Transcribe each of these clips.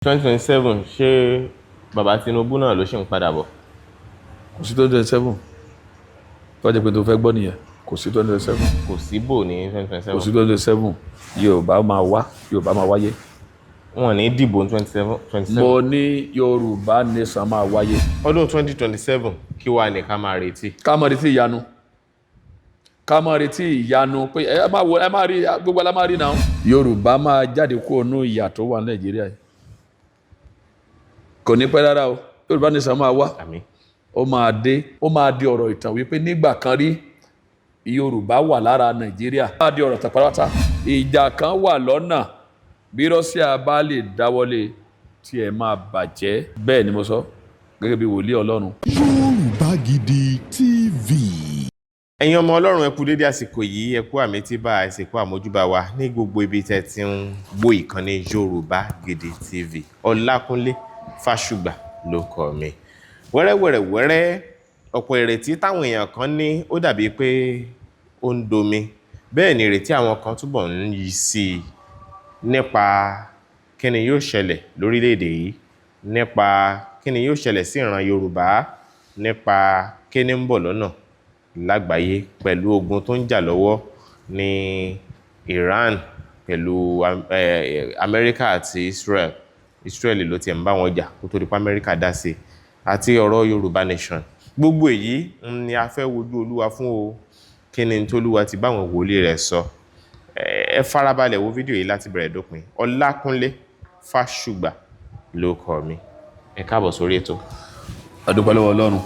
2027, ṣé bàbá Tinubu náà ló ṣì ń padà bọ̀? Kò sí 2027. Tó bá jẹ́ pé tó fẹ́ gbọ́ nìyẹn, kò sí 2027. Kò síbò ní twenty twenty Kò sí seven? 2027. Yorùbá máa wá, Yorùbá máa wáyé. Wọn ní dìbò ní twenty seven twenty seven? Mo ní Yorùbá nation máa wáyé. Ọdún 2027, kí wàá ní ká máa retí? Ká máa retí ìyanu, ká máa retí ìyanu pé ẹ máa wo, ẹ máa rí gbogbo ẹ máa rí náà. Yorùbá máa jáde kúrò nínú ìyà tó wà ní Nàìjíríà yìí. Kò ní pẹ́ rárá o. Yorùbá nation máa wá. Àmín. Ó máa dé, ó máa di ọ̀rọ̀ ìtàn wípé nígbà kan rí, Yorùbá wà lára Nàìjíríà. Ó máa di ọ̀rọ̀ ìtàn pátápátá. Ìjà kan wà lọ́nà, bí Russia bá lè dáwọ́lé tí ẹ máa bàjẹ́. Bẹ́ẹ̀ ni mo sọ gẹ́gẹ́ bí wòlíì Ọlọ́run. Yorùbá Gidi TV. Ẹ̀yin ọmọ Ọlọ́run, ẹ kú dédé àsìkò yìí, ẹ kú àmẹ́tíbà, ẹ̀sìnkú àmójúbà wa ní gbogbo ibi tẹ́ ti ń gbọ́ ìkànnì Yorùbá Gidi TV. Ọlákúnlé Fásùgbà ló kọ mi. Wẹ́rẹ́wẹ́rẹ́wẹ́rẹ́, ọ̀pọ̀ ìrètí táwọn èèyàn kan ní, ó dàbí pé ó ń domi. Bẹ́ẹ̀ ni ìrètí àwọn kan túbọ̀ ń yí sí i nípa kí ni yóò ṣẹlẹ̀ lórílẹ̀‐èdè yìí, nípa kí ni yóò ṣẹlẹ̀ sí ìran Yorùbá, nípa kí ni ń bọ̀ lọ́nà lágbàáyé pẹ̀lú ogun tó ń jà lọ́wọ́ ní Iran pẹ̀lú Amẹ́ríkà àti Israel. Israel ló tiẹ̀ ń bá wọn jà kó tó di pa Amẹ́ríkà dá sí i, àti ọ̀rọ̀ Yorùbá nation. Gbogbo èyí ni a fẹ́ wojú Olúwa fún o. Kí ni tólúwa ti báwọn wòlíì rẹ̀ sọ? Ẹ farabalẹ̀ wo fídíò yìí láti bẹ̀rẹ̀ dópin. Ọlákúnlé Fásùgbà ló kọ mi. Ẹ káàbọ̀ sórí ètò. A dúpẹ́ lọ́wọ́ Ọlọ́run.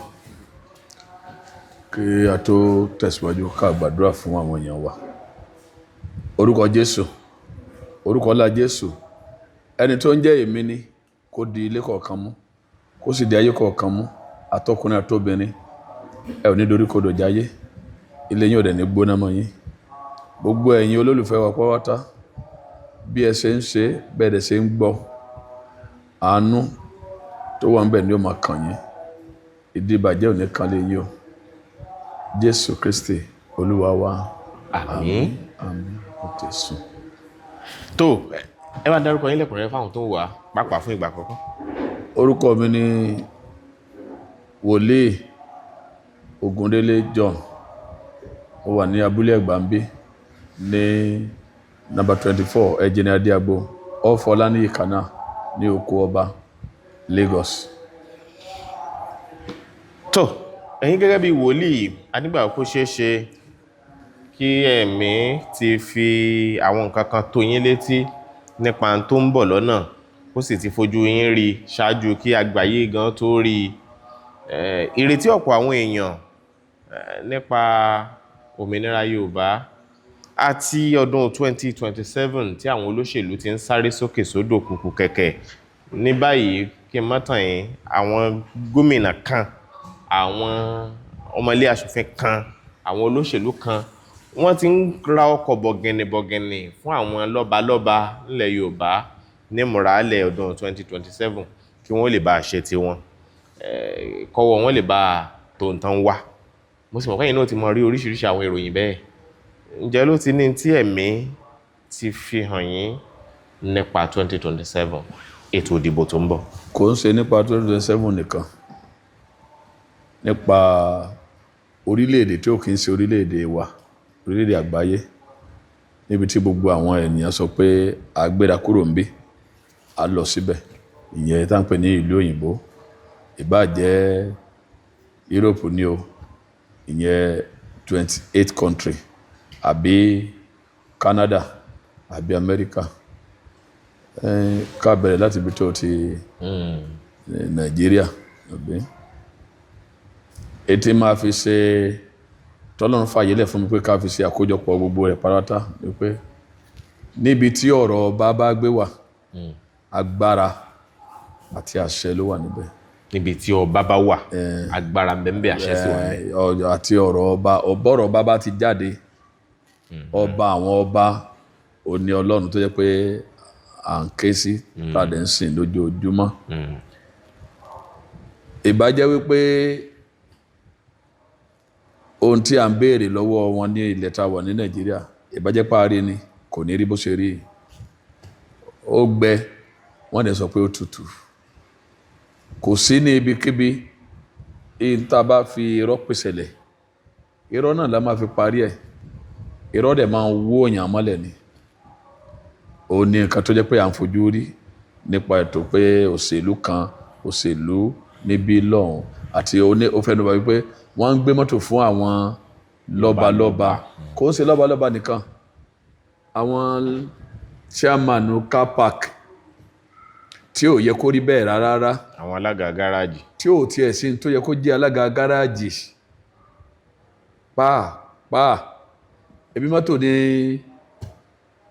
Kí a tó tẹ̀síwájú, ká gbàdúrà fún àwọn èèyàn wa. Orúkọ Jésù, orúkọ ńlá Jésù, ẹni tó ń jẹ́ èmi ni, kó di ilé kọ̀ọ̀kan mú, kó sì di ayé kọ̀ọ̀kan mú. Àtọkùnrin àtobìnrin, ẹ ò ní dorí kodò jáyé, ilé yín ò dẹ̀ ní gbóná mọ́ yín. Gbogbo ẹ̀yin olólùfẹ́ wa pátá, bí ẹ ṣe ń ṣe bẹ́ẹ̀ dẹ̀ ṣe ń gbọ́, àánú tó wà ń bẹ̀ ni ó máa kàn yín. Ìdí ìbàjẹ́ ò ní kan lé yín o. Jésù Kristi Olúwa wa. Àmín. Àmín, Jésù. Tó ẹ bá dárúkọ yín lẹ́kùnrẹ́rẹ́ fáwọn tó ń wà pàápàá fún ìgbà àkọ́kọ́. Orúkọ mi ni Wòlíì Ògúndélé John. Mo wà ní Abúlé Ẹ̀gbá ń bí ní number 24 Ẹ̀jìnì Adéagbo, off Ọláníyì Canal, ní Oko Ọba, Lagos. Tó, ẹ̀yin gẹ́gẹ́ bí wòlíì anígbà, kó ṣeé ṣe kí ẹ̀mí ti fi àwọn nǹkan kan tó yín létí nípa ohun tó ń bọ̀ lọ́nà, ó sì ti fojú yín rí ṣáájú kí àgbáyé gan tó rí i. Ìrètí ọ̀pọ̀ àwọn èèyàn nípa òmìnira Yorùbá àti ọdún 2027 tí àwọn olóṣèlú ti ń sáré sókè sódò kùkù kẹ̀kẹ́ ní báyìí, kí n má tàn yín, àwọn gómìnà kan, àwọn ọmọlé aṣòfin kan, àwọn olóṣèlú kan, wọ́n ti ń ra ọkọ̀ bọ̀gìnì bọ̀gìnì fún àwọn lọ́balọ́ba nílẹ̀ Yorùbá ní múralẹ̀ ọdún 2027, kí wọ́n lè bá a ṣe tiwọn, kọ́wọ́ wọn lè bá a tó nǹkan wá. Mo sì mọ̀ pé ẹ̀yin náà ti mọ rí oríṣiríṣi àwọn ìròyìn bẹ́ẹ̀. Ǹjẹ́ ló ti ní tí ẹ̀mí ti fi hàn yín nípa 2027, ètò ìdìbò tó ń bọ̀? Kò ń ṣe nípa 2027 nìkan, nípa orílẹ̀-èdè tí ó kì í ṣe orílẹ̀-èdè wa, orílẹ̀-èdè àgbáyé, níbi tí gbogbo àwọn ènìyàn sọ pé a gbéra kúrò níbí, a lọ síbẹ̀, ìyẹn tá ń pè ní ìlú òyìnbó, ìbá jẹ́ Europe ní o, ìyẹn 28 country, àbí Canada, àbí America. Ká bẹ̀rẹ̀ láti ibi tó ti Nàìjíríà, àbí ètí máa fi ṣe tọ́lọ́run fàyè lẹ̀ fún mi pé ká fi ṣe àkójọpọ̀ gbogbo rẹ̀ pátá ni pé níbi tí ọ̀rọ̀ ọba bá gbé wà, agbára àti àṣẹ ló wà níbẹ̀. Níbi tí ọba bá wà, agbára ńbẹ, àṣẹ sì wà ńbẹ̀. Àti ọ̀rọ̀ ọba, ọ̀bọ̀rọ̀ ọba bá ti jáde, ọba àwọn ọba òní Ọlọ́run tó jẹ́ pé à ń ké sí, tá a dẹ̀ ń sìn lójoojúmọ́. Ìbá jẹ́ wípé ohun tí à ń béèrè lọ́wọ́ wọn ní ilẹ̀ tá a wà ní Nàìjíríà, ìbá jẹ́ páàrí ni, kò ní rí bó ṣe rí. Ó gbẹ. Wọ́n dẹ̀ sọ pé ó tutù. Kò sí ní ibikíbi èyí tá a bá fi irọ́ pèsèlẹ̀, irọ́ náà la máa fi parí ẹ̀. Irọ́ dẹ̀ máa ń wó èèyàn mọ́lẹ̀ ni. Ó ní nǹkan tó jẹ́ pé à ń fojú rí nípa ètò pé òṣèlú kan, òṣèlú níbí lọ́hùn, àti ó fẹ́nu bá wípé wọ́n ń gbé mọ́tò fún àwọn lọ́balọ́ba. Kò ń ṣe lọ́balọ́ba nìkan, àwọn chairman car park tí ò yẹ kó rí bẹ́ẹ̀ rárá rárá, Àwọn alága gáràjì, tí ò tiẹ̀ sí tó yẹ kó jẹ́ alága gáràjì pàápàá. Ebi mọ́tò ní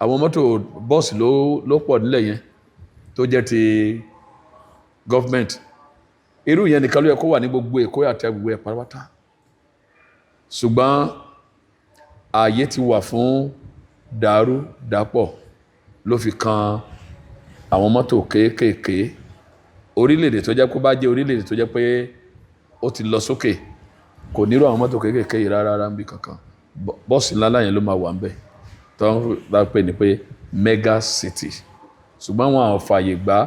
àwọn mọ́tò bọ́ọ̀sì ló pọ̀ nílẹ̀ yẹn tó jẹ́ ti government. Irú yẹn nìkan ló yẹ kó wà ní gbogbo Èkó àti agbègbè ẹ̀ pátápátá. Ṣùgbọ́n ààyè ti wà fún dàrú dàpọ̀ ló fi kan àwọn mọ́tò kéékèèké. Orílẹ̀-èdè tó jẹ́ pé bá jẹ́ orílẹ̀-èdè tó jẹ́ pé ó ti lọ sókè kò nírò àwọn mọ́tò kéékèèké yìí rárá rárá níbi kankan. Bọ́ọ̀sì ńlá yẹn ló máa wà ńbẹ̀ tó ń bá pè ní pé mega city. Ṣùgbọ́n wọn ò fààyè gbà.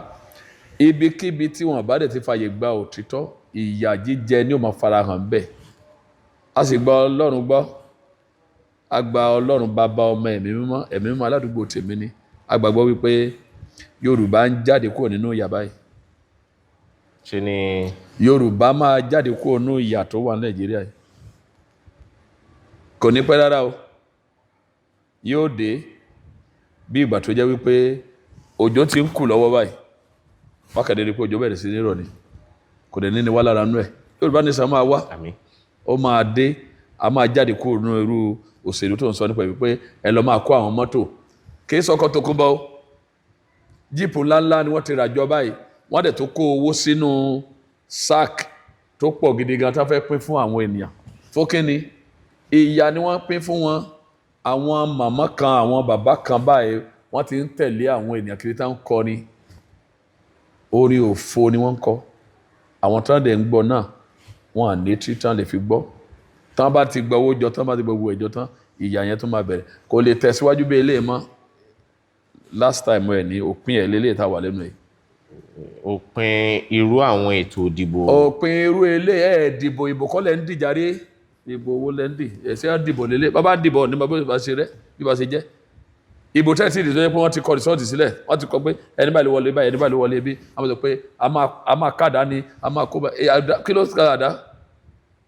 Ibikíbi tí wọn bá dẹ̀ ti fààyè gbà òtítọ́, ìyà jíjẹ ni ó máa farahàn ńbẹ̀. A sì gba Ọlọ́run gbọ́, a gba Ọlọ́run bàbá, ọmọ, ẹ̀mí mímọ́. Ẹ̀mí mímọ́ aládùúgbò tèmi ni. A gbàgbọ́ wípé Yorùbá ń jáde kúrò nínú ìyà báyìí. Ṣe ni Yorùbá máa jáde kúrò nínú ìyà tó wà ní Nàìjíríà yìí. Kò ní pẹ́ rárá o, yóò dé bí ìgbà tó jẹ́ wípé òjò ti ń kù lọ́wọ́ báyìí. Wákàtí rí pé òjò bẹ̀rẹ̀ sí ní rọ̀ ni, kò dẹ̀ ní ní wá lára nú ẹ̀. Yorùbá ní sàn máa wá. Àmín. Ó máa dé, a máa jáde kúrò nínú irú òṣèlú tó ń sọ nípa wípé ẹ lọ máa kó àwọn mọ́tò kì í sọkọ tó kún bọ́ ó. Jíìpù ńláńlá ni wọ́n ti rà jọ báyìí. Wọ́n dẹ̀ tó kó owó sínú sack tó pọ̀ gidi gan tó fẹ́ pín fún àwọn ènìyàn. Fún kínni? Ìyà ni wọ́n pín fún wọn. Àwọn màmá kan, àwọn bàbá kan báyìí, wọ́n ti ń tẹ̀lé àwọn ènìyàn kiri tá ń kọrin. Orin òfo ni wọ́n ń kọ. Àwọn tí wọ́n dẹ̀ ń gbọ́ náà, wọ́n à ní tí tán lè fi gbọ́. Tán bá ti gba owó jọ tán, bá ti gba owó ẹ̀jọ tán, ìyà yẹn tó máa bẹ̀rẹ̀. Kò lè tẹ̀síwájú bí eléyìí mọ́. Last time ẹ̀ ní òpin ẹ̀ lélẹ́yìí tá a wà lẹ́nu ẹ̀. Òpin irú àwọn ètò ìdìbò. Òpin irú eléyìí ẹ̀ dìbò. Ìbò kọ́ lẹ̀ ń dìjàre. Ìbò owó lẹ̀ ń dì ẹ̀sẹ̀ á dìbò lélẹ̀. Bàbá dìbò ní bàbá bá ṣe rẹ́ bí bá ṣe jẹ́. Ìbò tẹ́tí ìdí tó yẹ pé wọ́n ti kọ rìsọ́ọ̀tì sílẹ̀, wọ́n ti kọ pé ẹni báyìí ló wọlé báyìí, ẹni báyìí ló wọlé bí. Wọ́n sọ pé a máa kàdá ni a máa kó bá kí ló kàdá?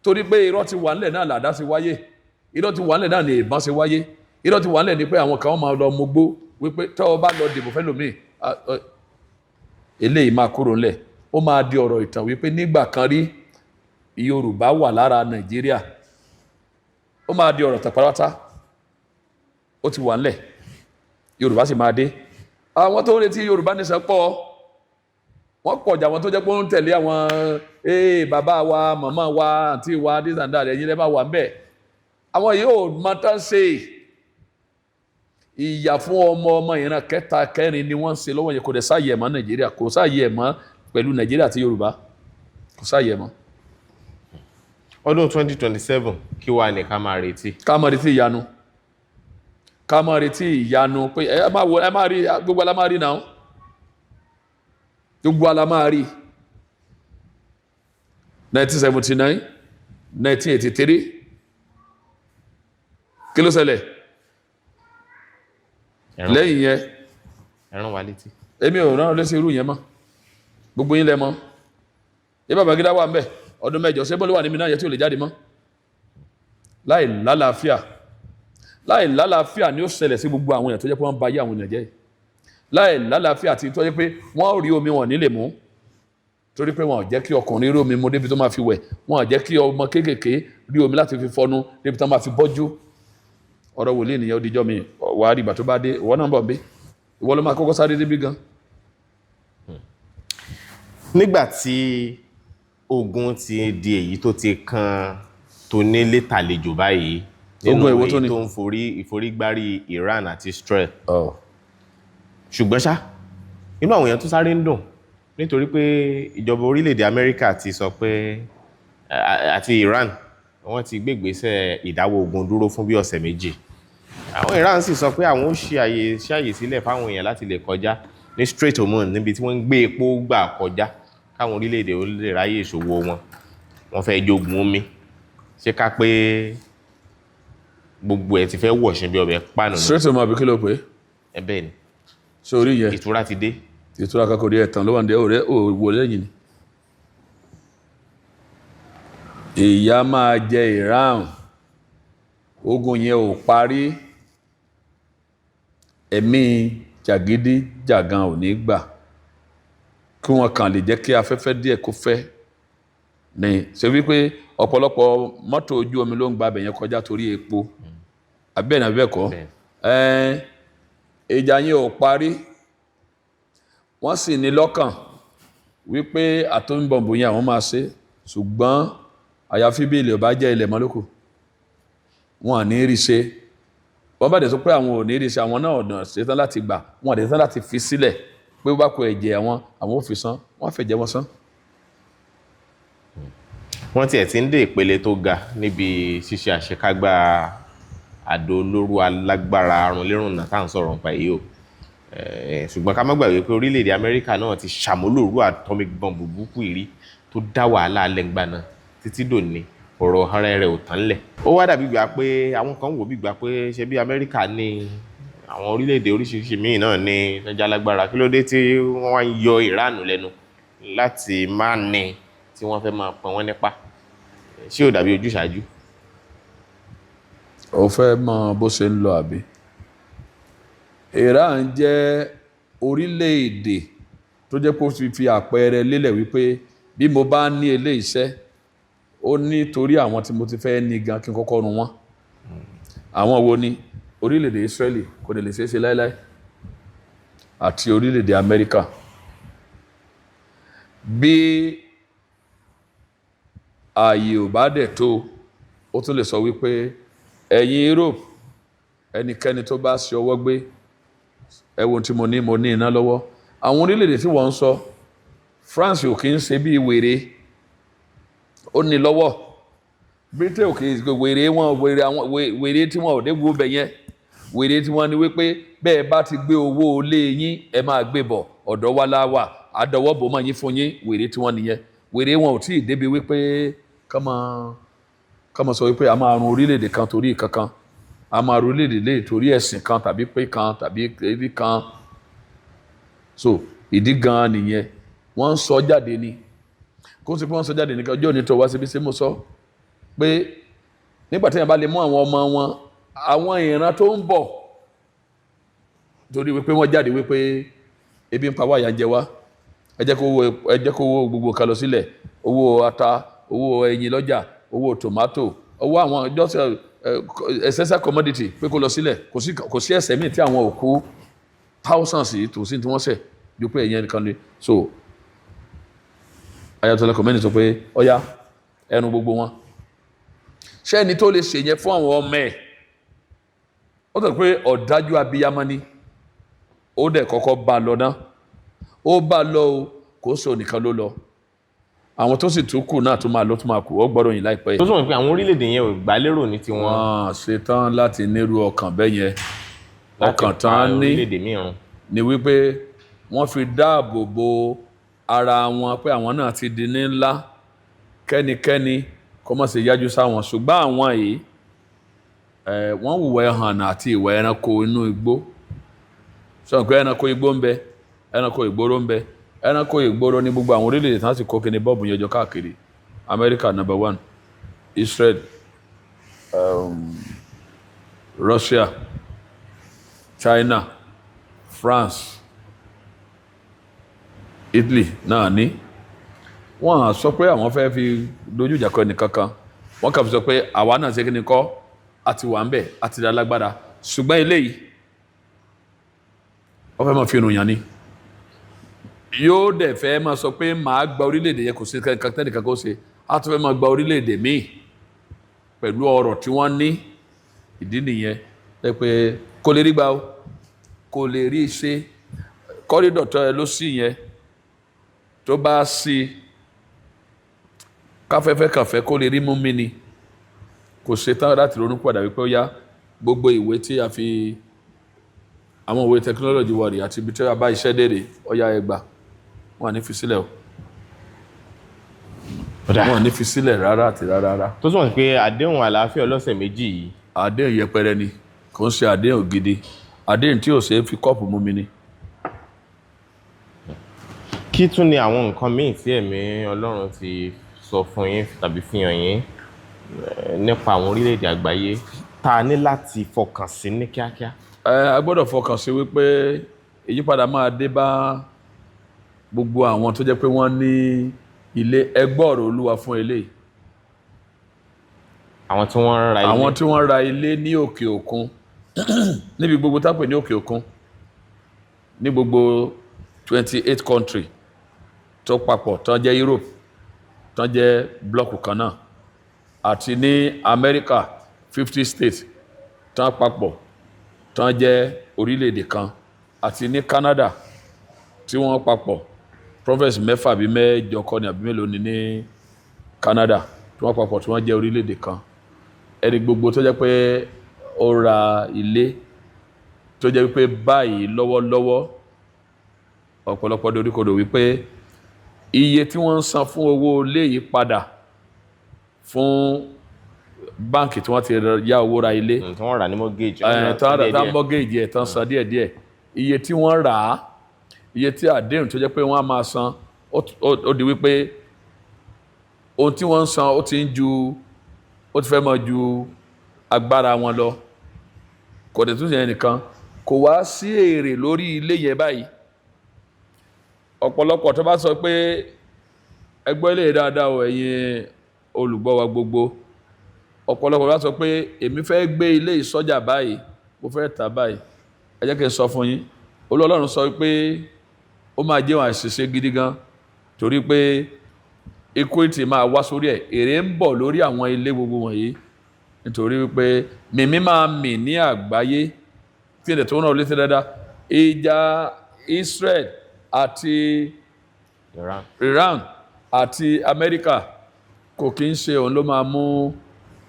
Torí pé irọ́ ti wà nílẹ̀ náà làdá ṣe wáyé, irọ́ ti wà nílẹ̀ náà ni ìbọn ṣe wáyé, irọ́ ti wà nílẹ̀ ni pé àwọn kan máa lọ mugbó wípé tọ́ ọ bá lọ dìbò fẹ́ lómi. Eléyìí máa kúrò ńlẹ̀, ó máa di ọ̀rọ̀ ìtàn wípé nígbà kan rí Yorùbá wà lára Nàìjíríà. Ó máa di ọ̀rọ̀ tàpárátá. Ó ti wà ńlẹ̀, Yorùbá sì máa dé. Àwọn tó ń retí Yorùbá nation pọ̀, wọ́n pọ̀ jà. Àwọn tó jẹ́ pé ó ń tẹ̀lé àwọn ee bàbá wa, màmá wa, àǹtí wa, this and that, ẹ̀yin lẹ́ máa wà ńbẹ̀. Àwọn yìí ò mọ tán ṣe. Ìyà fún ọmọ ọmọ ìran kẹta kẹrin ni wọ́n ń ṣe lọ́wọ́ yẹn. Kò dẹ̀ sáàyè ẹ̀ mọ́ Nàìjíríà, kò sáàyè ẹ̀ mọ́ pẹ̀lú Nàìjíríà àti Yorùbá, kò sáàyè ẹ̀ mọ́. Ọdún 2027, kí wàá ní ká máa retí? Ká máa retí ìyanu, ká máa retí ìyanu pé ẹ máa wo, ẹ máa rí. Gbogbo ala máa rí náà, gbogbo ala máa rí. 1979, 1983, kí ló ṣẹlẹ̀ lẹ́yìn yẹn? Ẹ rán wa létí. Èmi ò rán lẹ́sẹ̀ irú yẹn mọ́. Gbogbo yín lẹ mọ̀. Ẹ Babangida wà ńbẹ̀ ọdún 8. Ṣé bọ́lú wà níbi náà yẹ tí ò lè jáde mọ́ láì lálàáfíà? Láì lálàáfíà ni ó ṣẹlẹ̀ sí gbogbo àwọn èèyàn tó jẹ́ pé wọ́n ba ayé àwọn èèyàn jẹ́ yìí. Láì lálàáfíà àti tó jẹ́ pé wọ́n rí omi wọn nílé mú, torí pé wọn ò jẹ́ kí ọkùnrin rí omi mu débi tó máa fi wẹ̀, wọn ò jẹ́ kí ọmọ kéékèèké rí omi láti fi fọnu débi tó máa fi bọ́jú. Ọ̀rọ̀ wòlíì nìyẹn. Ó dijọ́ mi wàá rí ìgbà tó bá dé. Ìwọ náà ń bọ̀ bí ìwọ ló máa kọ́kọ́ sáré débi gan. Nígbà tí ogun ti di èyí tó ti kan tonílé tàlejò báyìí nínú Ogun èwo tó èyí ni? tó ń forí ìforígbárí Iran àti Israel. Ṣùgbọ́n ṣá, inú àwọn èèyàn tó sáré ń dùn nítorí pé ìjọba orílẹ̀-èdè Amẹ́ríkà ti sọ pé àti Iran wọ́n ti gbé ìgbésẹ̀ ìdáwọ́ ogun dúró fún bí ọ̀sẹ̀ 2. Àwọn Iran sì sọ pé àwọn ó ṣe àyè sílẹ̀ fáwọn èèyàn láti lè kọjá. Ní Strait Hormuz, níbi tí wọ́n ń gbé epo gbà kọjá káwọn orílẹ̀-èdè ó lè ráyè ìṣòwò wọn, wọ́n fẹ́ jogun omi. Ṣé ká pé gbogbo ẹ̀ ti fẹ́ wọ̀ṣin bí ọbẹ̀ pàánù náà? Straight to àbí kí ló pé? Ẹ bẹ́ẹ̀ ni. Sórí yẹn. Ìtura ti dé. Ìtura kakọ̀ rí ẹ̀tàn ló wà ní ọ̀rẹ́ òwò lẹ́yìn ni. Ìyà máa jẹ Iran, ogun yẹn ò parí, ẹ̀mí jàgídíjàgan ò ní gbà kí wọ́n kàn lè jẹ́ kí afẹ́fẹ́ díẹ̀ kó fẹ́ ní ṣe wípé ọ̀pọ̀lọpọ̀ mọ́tò ojú omi ló ń gba abẹ̀ yẹn kọjá torí epo, àbẹ́ẹ̀ náà bẹ́ẹ̀ kọ́. Bẹ́ẹ̀. Ìjà yẹn ò parí, wọ́n sì ní lọ́kàn wípé atomic bomb yẹn àwọn máa ṣe, ṣùgbọ́n àyàfi bí ilẹ̀ ò bá jẹ́ ilẹ̀ mọ́lókù wọn à ní rí ṣe. Wọ́n bá dẹ̀ sọ pé àwọn ò ní rí ṣe, àwọn náà ọ̀nà ṣetán láti gbà, wọn àdẹ̀ ṣetán láti fi sílẹ̀ pé bá kó ẹ̀jẹ̀ àwọn, àwọn ò fi san, wọ́n á fẹ̀jẹ̀ wọn san. Wọ́n tiẹ̀ ti ń dé ìpele tó ga níbi ṣíṣe àṣekágbá àdó olóró alágbára arunlérùnnà tá à ń sọ̀rọ̀ nípa èyí o. Ṣùgbọ́n ká má gbàgbé pé orílẹ̀-èdè Amẹ́ríkà náà ti ṣàmúlò irú atomic bomb burúkú ìrí tó dá wàhálà lẹ́ngbà náà títí dòní, ọ̀rọ̀ ara rẹ̀ ò tán lẹ̀. Ó wá dàbí gbà pé àwọn kan wò bí gbà pé ṣe bí Amẹ́ríkà ní àwọn orílẹ̀-èdè oríṣiríṣi míì náà ní tọ́jà lágbára, kí ló dé tí wọ́n wá ń yọ Ìránù lẹ́nu láti má ní tí wọ́n fẹ́ máa pọn wọ́n nípa? Ṣé ò dàbí ojúṣàájú? Ó fẹ́ mọ bó ṣe ń lọ àbí? Iran jẹ́ orílẹ̀-èdè tó jẹ́ pé ó ti fi àpẹẹrẹ lélẹ̀ wípé bí mo bá ní eléyìí iṣẹ́, ó ní torí àwọn tí mo ti fẹ́ ní gan kí n kọ́kọ́ run wọ́n. Àwọn wo ni? Orílẹ̀-èdè Israeli kò lè ṣeé ṣe láéláé, àti orílẹ̀-èdè Amẹ́ríkà. Bí ààyè ò bá dẹ̀ tó, ó tún lè sọ wípé ẹ̀yin Europe, ẹnikẹ́ni tó bá ṣe ọwọ́ gbé, ẹ wo ohun tí mo ní, mo ní iná lọ́wọ́. Àwọn orílẹ̀-èdè tí wọ́n ń sọ, France ò kí ń ṣe bí wèrè, ó ní lọ́wọ́. Britain ò kì í ṣe wèrè wọn, wèrè àwọn wèrè tí wọn ò dé wo bẹ̀ yẹn. Wèrè tí wọ́n ní wípé bẹ́ẹ̀ bá ti gbé owó lé yín, ẹ máa gbé bọ̀ ọ̀dọ̀ wa la wà, àdọ̀wọ́ bò máa yín fún yín. Wèrè tí wọ́n nìyẹn. Wèrè wọn ò tí ì débi wípé ká máa sọ wípé a máa run orílẹ̀-èdè kan torí kankan, a máa run orílẹ̀-èdè lè torí ẹ̀sìn kan tàbí pé kan tàbí èrí kan. So ìdí gan-an nìyẹn, wọ́n ń sọ jáde ni. Kó sì pé wọ́n ń sọ jáde nìkan, ọjọ́ òní tó wá síbi ṣé mo sọ pé nígbà tí èèyàn bá lè mú àwọn ọmọ wọn, àwọn ìran tó ń bọ̀, torí wípé wọ́n jáde wípé ebi ń pa wá, ìyà ń jẹ wá, ẹ jẹ́ kó owó gbogbo kan lọ sílẹ̀, owó ata, owó ẹyin lọ́jà, owó tòmátò, owó àwọn just essential commodity pé kó lọ sílẹ̀. Kò sí ẹ̀ṣẹ̀ míì tí àwọn òkú thousands yìí tó sí tí wọ́n ṣẹ̀ ju pé ẹ̀yẹn nìkan ni. So Ayatollah Khomeini sọ pé ọ̀yá ẹnu gbogbo wọn, ṣé ẹni tó lè ṣèyẹn fún àwọn ọmọ ẹ̀? Ó sọ pé ọ̀dájú abiyamọ ni. Ó dẹ̀ kọ́kọ́ bá a lọ ná, ó bá a lọ o, kò sọ nìkan ló lọ, àwọn tó sì tún kù náà tó máa lọ tó máa kù, ó gbọ́dọ̀ yìn láìpẹ́ yìí. Tó túmọ̀ pé àwọn orílẹ̀-èdè yẹn ò gbà lérò ní tiwọn. Wọ́n ṣetán láti nírú ọkàn bẹ́ẹ̀ yẹn. Láti Ọkàn pa tán ní orílẹ̀-èdè míì run. Ni wípé wọ́n fi dáàbò bo ara wọn pé àwọn náà ti di ní ńlá, kẹ́nikẹ́ni kó má ṣe yájú sáwọn. Ṣùgbọ́n àwọn yìí wọ́n hùwà ẹhànnà àti ìwà ẹranko inú igbó. Sọ pé ẹranko igbó ń bẹ, ẹranko ìgboro ń bẹ. Ẹranko ìgboro ní gbogbo àwọn orílẹ̀-èdè tí wọ́n sì kó kíni bọ́ọ̀bù yẹn jọ káàkiri. America number one, Israel, Russia, China, France, Italy náà ní. Wọ́n á sọ pé àwọn fẹ́ fi dojú ìjà kọ ẹnìkankan, wọ́n kàn fi sọ pé àwa náà ṣe kí ni kọ́, a ti wà ń bẹ̀, a ti dá lágbára. Ṣùgbọ́n eléyìí, wọ́n fẹ́ máa fi irun yàn ni, yóò dẹ̀ fẹ́ máa sọ pé màá gba orílẹ̀-èdè yẹn, kò sí kankan tẹ́nìkan kó ṣe, á tún fẹ́ máa gba orílẹ̀-èdè míì pẹ̀lú ọrọ̀ tí wọ́n ní. Ìdí nìyẹn ẹ pé kò lè rí gbà o, kò lè rí ṣe. Corridor tó ẹ ló sì yẹn, tó bá sí káfẹ́fẹ́ kàfẹ́ kó lè rí mú mi ni, kò ṣetán láti ronú padà wípé ó yá, gbogbo ìwé tí a fi Àwọn òwe technology wà rí àti ibi tí a bá iṣẹ́ dé rè, ọ̀yá ẹgbà wọn à ní fi sílẹ̀ o. Ó dáa. Wọn à ní fi sílẹ̀ rárá àti rárá rárá. Tó túmọ̀ sí pé àdéhùn àlàáfíà ọlọ́sẹ̀ 2 yìí, Àdéhùn yẹpẹrẹ ni, kò ń ṣe àdéhùn gidi, àdéhùn tí ò ṣe é fi kọ́ọ̀pù mú mi ni. Kí tún ni àwọn nǹkan míì tí ẹ̀mí Ọlọ́run ti sọ fún yín tàbí fi hàn yín nípa àwọn orílẹ̀-èdè àgbáyé tá a ní láti fọkàn sí ní kíákíá? Ẹ a gbọ́dọ̀ fọkàn sí wípé ìyípadà máa dé bá gbogbo àwọn tó jẹ́ pé wọ́n ní ilé. Ẹgbọ́ ọ̀rọ̀ Olúwa fún eléyìí. Àwọn tí wọ́n ń ra ilé. Àwọn tí wọ́n ra ilé ní òkè òkun, níbi gbogbo tá pè ní òkè òkun, ní gbogbo 28 country tó papọ̀ tán jẹ́ Europe, tán jẹ́ block kan náà, àti ní America 50 states tán papọ̀ tán jẹ́ orílẹ̀-èdè kan, àti ní Canada tí wọ́n papọ̀, province mẹ́fà àbí mẹ́jọ kọ́ ni àbí mélòó ni ní Canada tí wọ́n papọ̀ tí wọ́n jẹ́ orílẹ̀-èdè kan. Ẹni gbogbo tó jẹ́ pé ó ra ilé, tó jẹ́ wípé báyìí lọ́wọ́lọ́wọ́ ọ̀pọ̀lọpọ̀ doríkodò wípé iye tí wọ́n ń san fún owó ilé yìí padà fún báǹkì tí wọ́n ti yá owó ra ilé, Tí wọ́n rà ní mortgage. Ẹ̀ tán rà, tán mortgage ẹ̀, tán san díẹ̀díẹ̀, iye tí wọ́n rà á, iye tí àdéhùn tó jẹ́ pé wọ́n á máa san, ó di wípé ohun tí wọ́n ń san ó ti ń ju, ó ti fẹ́ mọ́ ju agbára wọn lọ. Kò dẹ̀ tún ṣe yẹn nìkan, kò wá sí èrè lórí ilé yẹn báyìí. Ọ̀pọ̀lọpọ̀ tó bá sọ pé ẹgbẹ́ ilé dáadáa o, ẹ̀yin olùgbọ́ wa gbogbo, ọ̀pọ̀lọpọ̀ bá sọ pé èmi fẹ́ gbé ilé ìsọjà báyìí, mo fẹ́ tà báyìí, ẹ jẹ́ kí n sọ fún yín, Olúwa Ọlọ́run sọ pé ó máa jẹ́ àṣìṣe gidi gan, torí pé equity máa wá sórí ẹ̀, èrè ń bọ̀ lórí àwọn ilé gbogbo wọ̀nyí, nítorí wípé mímí máa mì ní àgbáyé tí ẹ̀dẹ̀ tó ń rán létí dáadáa. Ìjà Israel àti Iran. Iran àti Amẹ́ríkà kò kí ń ṣe òun ló máa mú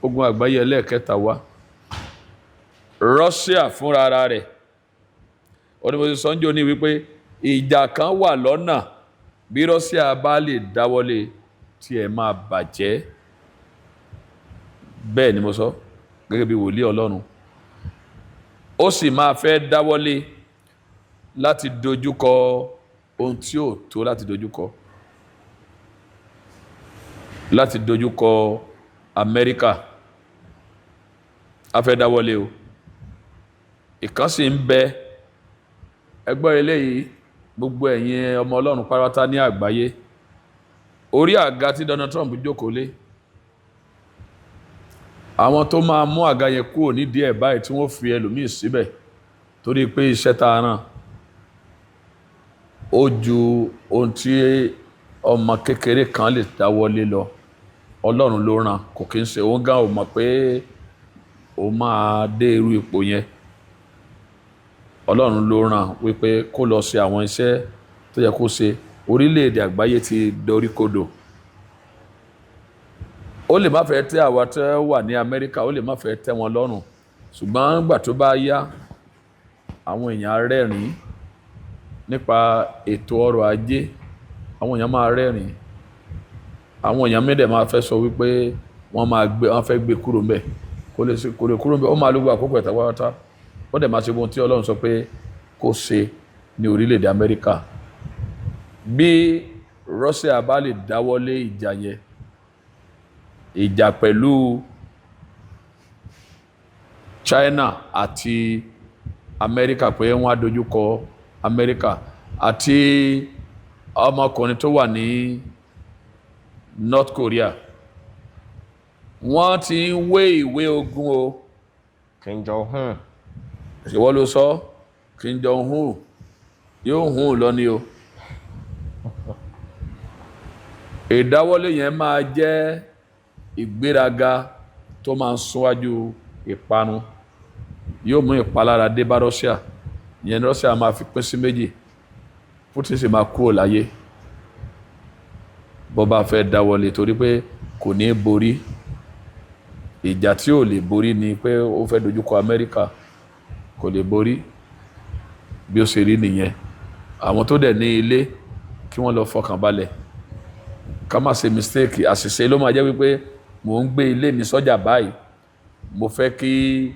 ogun àgbáyé ẹlẹ́ẹ̀kẹta wá. Russia fúnra ara rẹ̀, onímọ̀ọ́sí sọ́njọ́ ní wípé ìjà kan wà lọ́nà, bí Russia bá lè dáwọ́lé tí ẹ máa bàjẹ́. Bẹ́ẹ̀ ni mo sọ gẹ́gẹ́ bí wòlíì Ọlọ́run. Ó sì máa fẹ́ dáwọ́lé láti dojúkọ ohun tí ò tó láti dojúkọ, láti dojúkọ Amẹ́ríkà. A fẹ́ dáwọ́lé o. Ìkan sì ń bẹ. Ẹgbọ́n eléyìí, gbogbo ẹ̀yin ọmọ Ọlọ́run pátá ní àgbáyé, orí àga tí Donald Trump jókòó lé, àwọn tó máa mú àga yẹn kúrò nídìí ẹ̀ báyìí tí wọ́n fi ẹlòmíì síbẹ̀, torí pé iṣẹ́ tá a rán ó ju ohun tí ọmọ kékeré kan lè dáwọ́lé lọ. Ọlọ́run ló rán, kò kí ń ṣe òun gan ò mọ̀ pé ó máa dé irú ipò yẹn. Ọlọ́run ló rán wípé kó lọ ṣe àwọn iṣẹ́ tó yẹ kó ṣe. Orílẹ̀-èdè àgbáyé ti doríkodò. Ó lè má fẹ́ tẹ́ àwa tẹ́ wà ní Amẹ́ríkà, ó lè má fẹ́ tẹ́ wọn lọ́rùn, ṣùgbọ́n gbà tó bá yá, àwọn èèyàn á rẹ́rìn-ín nípa ètò ọrọ̀ ajé. Àwọn èèyàn máa rẹ́rìn-ín, àwọn èèyàn mẹ́dẹ̀ máa fẹ́ sọ wípé wọ́n máa gbé, wọ́n fẹ́ gbé kúrò ńbẹ̀. Kò lè ṣe, kò lè kúrò ńbẹ̀. Ó máa lógun àkókò ẹ̀ta pátá, ó dẹ̀ máa ṣe ohun tí Ọlọ́run sọ pé kó ṣe ní orílẹ̀-èdè Amẹ́ríkà. Bí Russia bá lè dáwọ́lé ìjà yẹn, ìjà pẹ̀lú China àti Amẹ́ríkà, pé wọ́n á dojúkọ Amẹ́ríkà àti ọmọkùnrin tó wà ní North Korea, wọ́n ti ń wé ìwé ogun o. Kim Jong-un. Ìwọ ló sọ Kim Jong-un yóò hun lọ ni o. Ìdáwọ́lé yẹn máa jẹ́ ìgbéraga tó máa ń súnwájú ìparun, yóò mú ìpalára dé bá Russia. Ìyẹn Russia máa fi pín sí méjì, Putin sì máa kúrò láyé bó bá fẹ́ dáwọ́lé, torí pé kò ní borí. Ìjà tí ò lè borí ni pé ó fẹ́ dojúkọ Amẹ́ríkà, kò lè borí. Bí ó ṣe rí nìyẹn. Àwọn tó dẹ̀ ní ilé, kí wọ́n lọ fọkàn balẹ̀, ká má ṣe mistake. Àṣìṣe ló máa jẹ́ wípé mò ń gbé ilé mi sọ́jà báyìí, mo fẹ́ kí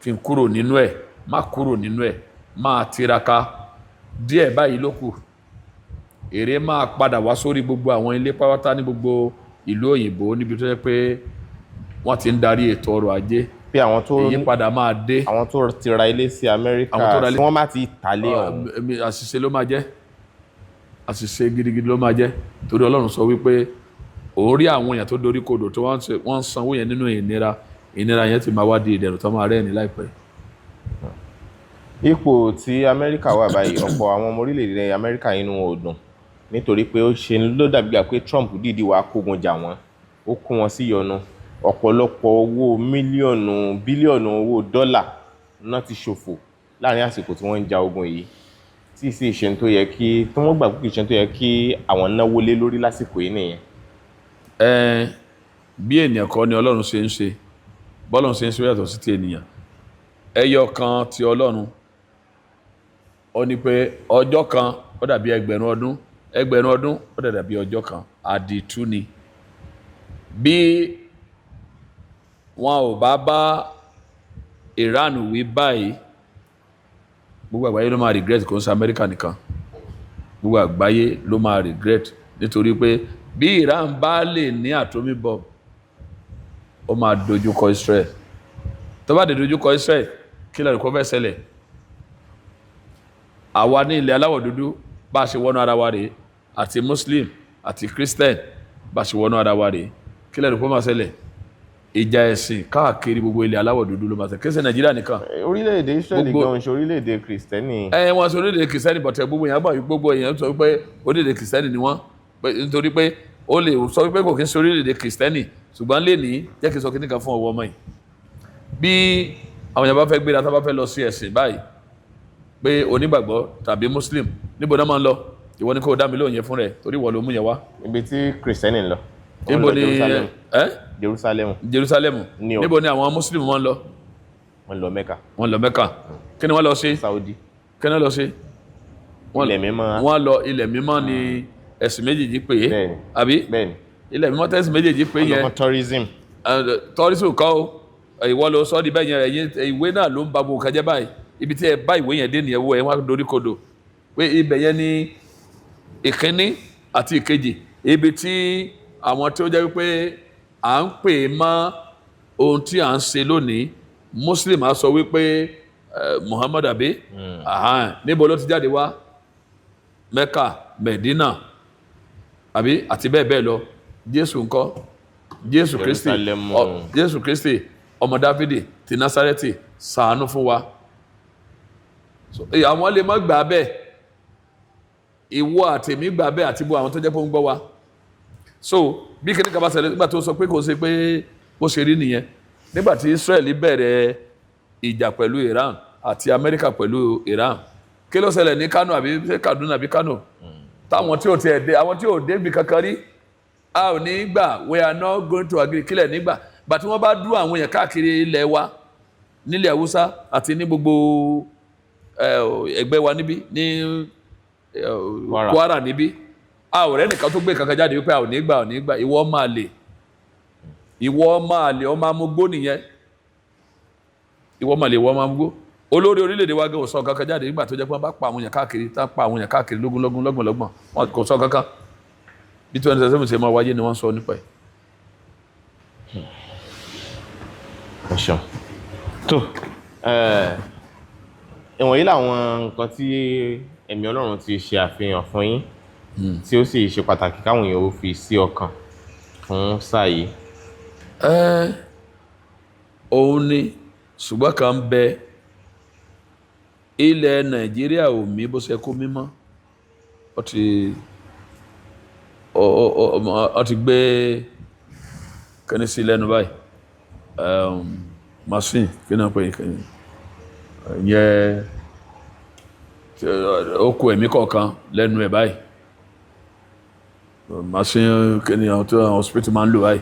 n kúrò nínú ẹ̀. Má kúrò nínú ẹ̀, máa tiraka díẹ̀ báyìí ló kù. Èrè máa padà wá sórí gbogbo àwọn ilé pátá ní gbogbo ìlú òyìnbó, níbi tó jẹ́ pé wọ́n ti ń darí ètò ọrọ̀ ajé. Pé àwọn tó Ìyípadà máa dé. Àwọn tó ti ra ilé sí Amẹ́ríkà, Àwọn tó ra ilé- tí wọ́n má ti tà lé ọ̀hún. Èmi, àṣìṣe ló máa jẹ́, àṣìṣe gidigidi ló máa jẹ́, torí Ọlọ́run sọ wípé òun rí àwọn èèyàn tó dorí kodò, tó wọ́n ń sanwó yẹn nínú ìnira. Ìnira yẹn ti máa wá di ìdẹ̀rùn tó máa rẹ́ ní láìpẹ́. Ipò tí Amẹ́ríkà wà báyìí, ọ̀pọ̀ àwọn ọmọ orílẹ̀-èdè Amẹ́ríkà, inú wọn ò dùn, nítorí pé ó ṣe ló dàbí gbà pé Trump dìídì wá kógun jà wọ́n, ó kó wọn sí yọnu. Ọ̀pọ̀lọpọ̀ owó, mílíọ̀nù, bílíọ̀nù owó dọ́là náà ti ṣòfò láàrin àsìkò tí wọ́n ń ja ogun yìí, tí sì ṣe tó yẹ kí tí wọ́n gbà pé kì í ṣe tó yẹ kí àwọn náwó lé lórí lásìkò yìí nìyẹn. Ẹn, bí ènìyàn kọ́ ni Ọlọ́run ṣe ń ṣe. Bọ́lọ́run ṣe ń ṣe yàtọ̀ sí ti ènìyàn. Ẹyọ kan ti Ọlọ́run, ó ní pé ọjọ́ kan ó dàbí 1,000 ọdún, 1,000 ọdún ó dẹ̀ dàbí ọjọ́ kan. Àdìtú ni. Bí wọn ò bá bá Iran wí báyìí, gbogbo àgbáyé ló máa regret. Kò ń ṣe Amẹ́ríkà nìkan, gbogbo àgbáyé ló máa regret, nítorí pé bí Iran bá lè ní atomic bomb, ó máa dojú kọ Israel. Tó bá dé dojú kọ Israel, kí lóò kó fẹ́ ṣẹlẹ̀? Àwa ní ilẹ̀ aláwọ̀ dúdú, bá a ṣe wọnú ara wa rèé, àti Muslim àti Christian, bá a ṣe wọnú ara wa rèé. Kí lóò kó máa ṣẹlẹ̀? Ìjà ẹ̀sìn káàkiri gbogbo ilẹ̀ aláwọ̀ dúdú ló máa ṣẹlẹ̀, kí ṣe Nàìjíríà nìkan. Orílẹ̀-èdè Israeli Gbogbo- gan ṣe orílẹ̀-èdè Kìrìsìtẹ́nì. Ẹ wọn sọ orílẹ̀-èdè Kìrìsìtẹ́nì bọ̀tẹ̀, gbogbo èèyàn gbà, gbogbo èèyàn sọ pé orílẹ̀-èdè Kìrìsìtẹ́nì ni wọ́n, nítorí pé ó lè sọ pé kò kí ń ṣe orílẹ̀-èdè Kìrìsìtẹ́nì. Ṣùgbọ́n lè ní jẹ́ kí n sọ kíní kan fún ọwọ́ ọmọ yìí: bí àwọn èèyàn bá fẹ́ gbéra, tó bá fẹ́ lọ sí ẹ̀sìn báyìí, pé onígbàgbọ́ tàbí Muslim, níbo náà máa ń lọ? Ìwọ ni kò dá mi lóhùn yẹn fún rẹ, torí ìwọ ló mú yẹn wá. Ibi tí Kìrìsìtẹ́nì ń lọ, wọ́n Níbo lọ ni? Jerusalem. Ẹ? Jerusalem. Jerusalem. Ní o. Níbo ni àwọn Muslim máa ń lọ? Wọ́n lọ Mecca. Wọ́n lọ Mecca. Kí ni wọ́n lọ sí? Saudi. Kí ni wọ́n lọ sí? Ilẹ̀ mímọ́. Wọ́n lọ ilẹ̀ mímọ́ ni ẹ̀sìn méjèèjì pé. Bẹ́ẹ̀ni. Àbí? Bẹ́ẹ̀ni. Ilẹ̀ mímọ́ tẹ̀sìn méjèèjì pé Wọ́n lọ yẹn. fún tourism. Tourism kọ́ o, ìwọ ló sọ di bẹ́ẹ̀ yẹn. Ẹ̀yin ìwé náà ló ń ba gbogbo nǹkan jẹ́ báyìí. Ibi tí ẹ bá ìwé yẹn dé nìyẹn. Wo ẹ wá dorí kodò pé ibẹ̀ yẹn ní ìkíní àti ìkejì, ibi tí àwọn tí ó jẹ́ wípé à ń pè mọ́ ohun tí à ń ṣe lónìí. Muslim á sọ wípé Muhammad àbí? Ahan, níbo ló ti jáde wá? Mecca, Medina, àbí? Àti bẹ́ẹ̀ bẹ́ẹ̀ lọ. Jésù ńkọ́? Jésù Kristi. Jerusalem. Jésù Kristi, ọmọ Dáfídì ti Násárẹ́tì, ṣàánú fún wa. So, àwọn lè má gbà bẹ́ẹ̀, ìwọ àtèmi gbà bẹ́ẹ̀, àti bó àwọn tó jẹ́ pé ó ń gbọ́ wa. So bí kíní kan bá ṣẹlẹ̀, nígbà tó sọ pé kò ṣe pé bó ṣe rí nìyẹn, nígbà tí Israel bẹ̀rẹ̀ ìjà pẹ̀lú Iran àti Amẹ́ríkà pẹ̀lú Iran, kí ló ṣẹlẹ̀ ní Kano, àbí ṣé Kaduna àbí Kano, táwọn tí ò tiẹ̀ dé, àwọn tí ò débi kankan rí, a ò ní gbà, we are not going to agree. Kílẹ̀ nígbà gbà tí wọ́n bá dú àwọn èèyàn káàkiri ilẹ̀ wa, nílẹ̀ Haúsá àti ní gbogbo ẹgbẹ́ wa níbí ní Kwara. Kwara níbí, a ò rẹ́ nìkan tó gbé kankan jáde wípé a ò ní gbà, ò ní gbà. Ìwọ máa lè, ìwọ máa lè, ọmọ amúgbó nìyẹn. Ìwọ máa lè, ìwọ máa amúgbó. Olórí orílẹ̀-èdè wa gan ò sọ kankan jáde nígbà tó jẹ́ pé wọ́n bá pa àwọn èèyàn káàkiri, tá pa àwọn èèyàn káàkiri lógún lógún, lọ́gbọ̀n lọ́gbọ̀n, wọn kò sọ kankan. Bí 2027 ṣe máa wáyé ni wọ́n sọ nípa ẹ̀. Ẹ ṣeun. Tó ìwọ̀nyí làwọn nǹkan tí ẹ̀mí Ọlọ́run ti ṣe àfihàn fún yín, tí ó sì ṣe pàtàkì káwọn èèyàn ó fi sí ọkàn fún sáà yìí. Ẹ́, òun ni. Ṣùgbọ́n kan ń bẹ, ilẹ̀ Nàìjíríà ò mí bó ṣe kó mímọ́. Ó ti gbé kíní sí lẹ́nu báyìí, machine, kí náà pé ìyẹn, ó kó ẹ̀mí kọ̀ọ̀kan lẹ́nu ẹ̀ báyìí. Machine kíní àwọn tó àwọn hospital máa ń lò báyìí,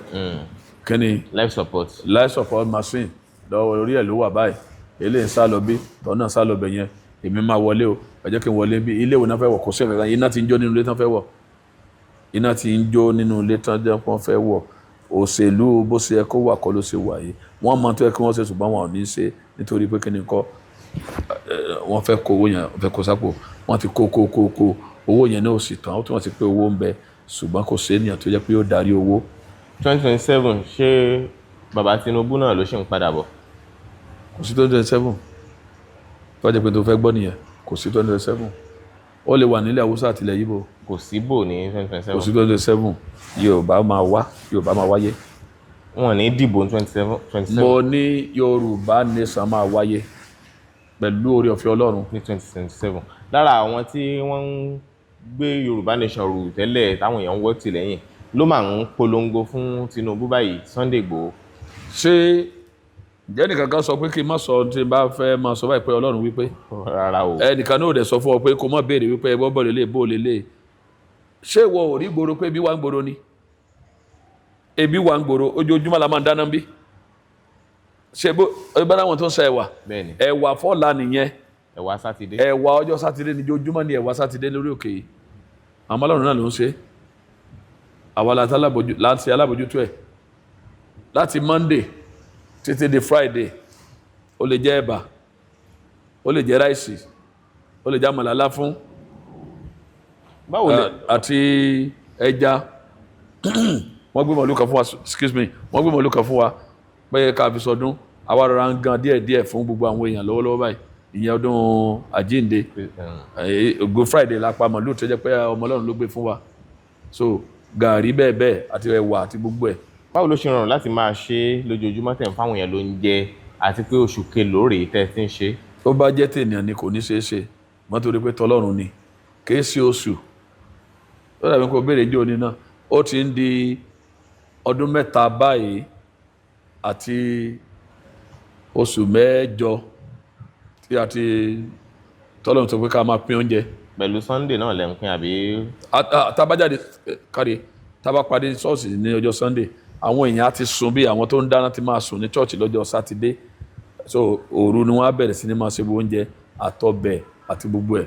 kíní? Life support. Life support machine lọ́wọ́ orí ẹ̀ ló wà báyìí. Eléyìí ń sá lọ bí tọ́ náà sá lọ bẹ̀ yẹn. Èmi máa wọlé o, ẹ jẹ́ kí n wọlé. Bí ilé ìwé náà fẹ́ wọ̀, kò sí ẹ̀ka. Iná ti ń jó nínú ilé tán fẹ́ wọ̀, iná ti ń jó nínú ilé tán jẹ́ pọ́n fẹ́ wọ̀. Òṣèlú bó ṣe yẹ kó wà kọ́ ló ṣe wà yìí. Wọ́n mọ tó yẹ kí wọ́n ṣe, ṣùgbọ́n wọn ò ní ṣe, nítorí pé kí ni kọ́, wọ́n fẹ́ kó owó yẹn, wọ́n fẹ́ kó sápò. Wọ́n ti kó kó kó kó owó yẹn náà, ò sì tán. Ó túmọ̀ sí pé owó ń bẹ, ṣùgbọ́n kò sí ènìyàn tó jẹ́ pé yóò darí owó. 2027, ṣé bàbá Tinubu náà ló ṣì ń padà bọ̀? Kò sí 2027. Tó bá jẹ́ pé tó fẹ́ gbọ́ nìyẹn, kò sí 2027. Ó lè wà nílẹ̀ Haúsá àtìlẹ̀ Yíbò. Kò síbò ní twenty twenty Kò sí seven? 2027. Yorùbá máa wá, Yorùbá máa wáyé. Wọn ní dìbò ní twenty seven twenty seven? Mo ní Yorùbá nation máa wáyé pẹ̀lú oore ọ̀fẹ́ Ọlọ́run. Ní 2027. Lára àwọn tí wọ́n ń gbé Yorùbá nation rù tẹ́lẹ̀, táwọn èèyàn ń wọ́ tì lẹ́yìn, ló máa ń polongo fún Tinubu báyìí, Sunday Igboho. Ṣé ǹjẹ́ nìkan kan sọ pé kí n má sọ tí n bá fẹ́ máa sọ báyìí pé Ọlọ́run wípé? Rárá o. Ẹnìkan náà ò dẹ̀ sọ fún ọ pé kó má béèrè wípé ẹgbọ́n bọ̀ lélẹ̀ bó lélẹ̀. Ṣé ìwọ ò rí gbòòrò pé ebi wà ń gbòòrò ni? Ebi wà ń gbòòrò, ojoojúmọ́ la máa ń dáná bí. Ṣé bó ẹgbẹ́ láwọn tó ń sa ẹ̀wà? Bẹ́ẹ̀ni. Ẹ̀wà fọ́ọ̀la nìyẹn. Ẹ̀wà Sátidé. Ẹ̀wà ọjọ́ Sátidé ní, ojoojúmọ́ ni ẹ̀wà Sátidé lórí òkè yìí. Àwọn Ọlọ́run náà ló ń ṣe. Àwa láti alábòjútó ẹ̀ láti Monday títí di Friday. Ó lè jẹ́ ẹ̀bà, ó lè jẹ́ ráìsì, ó lè jẹ́ àmàlà láfún Báwo lè àti ẹja. Wọ́n gbé màlúù kan fún wa, excuse me, wọ́n gbé màlúù kan fún wa pé ká fi sọdún. Àwa rọra ń gan díẹ̀ díẹ̀ fún gbogbo àwọn èèyàn lọ́wọ́lọ́wọ́ báyìí, ìyẹn ọdún àjíǹde. Good Friday la pa màlúù, tó jẹ́ pé ọmọ Ọlọ́run ló gbé fún wa. So gàrí bẹ́ẹ̀ bẹ́ẹ̀ àti ẹ̀wà àti gbogbo ẹ̀. Báwo ló ṣe rọrùn láti máa ṣe é lójoojúmọ́, tẹ̀ ń fáwọn èèyàn ló ń jẹ, àti pé oṣù kelòó rèé tẹ́ ẹ ti ń ṣe? Tó bá jẹ́ tènìyàn ni, kò ní ṣeé ṣe mọ́, torí pé tọlọ́run ni, kìí ṣe oṣù. Ó dàbí kó béèrè jẹ́ òní náà. Ó ti ń di ọdún 3 báyìí àti oṣù 8 tí a ti tọ́lọ́run sọ pé ká máa pín oúnjẹ. Pẹ̀lú Sunday náà lẹ́ ń pín, àbí? Tá a bá jáde kárí, tá a bá parí ṣọ́ọ̀ṣì ní ọjọ́ Sunday, àwọn èèyàn á ti sùn, bí àwọn tó ń dáná ti máa sùn ní church lọ́jọ́ Sátidé. So òru ni wọ́n á bẹ̀rẹ̀ sí ní máa ṣe gbogbo oúnjẹ àtọbẹ̀ àti gbogbo ẹ̀.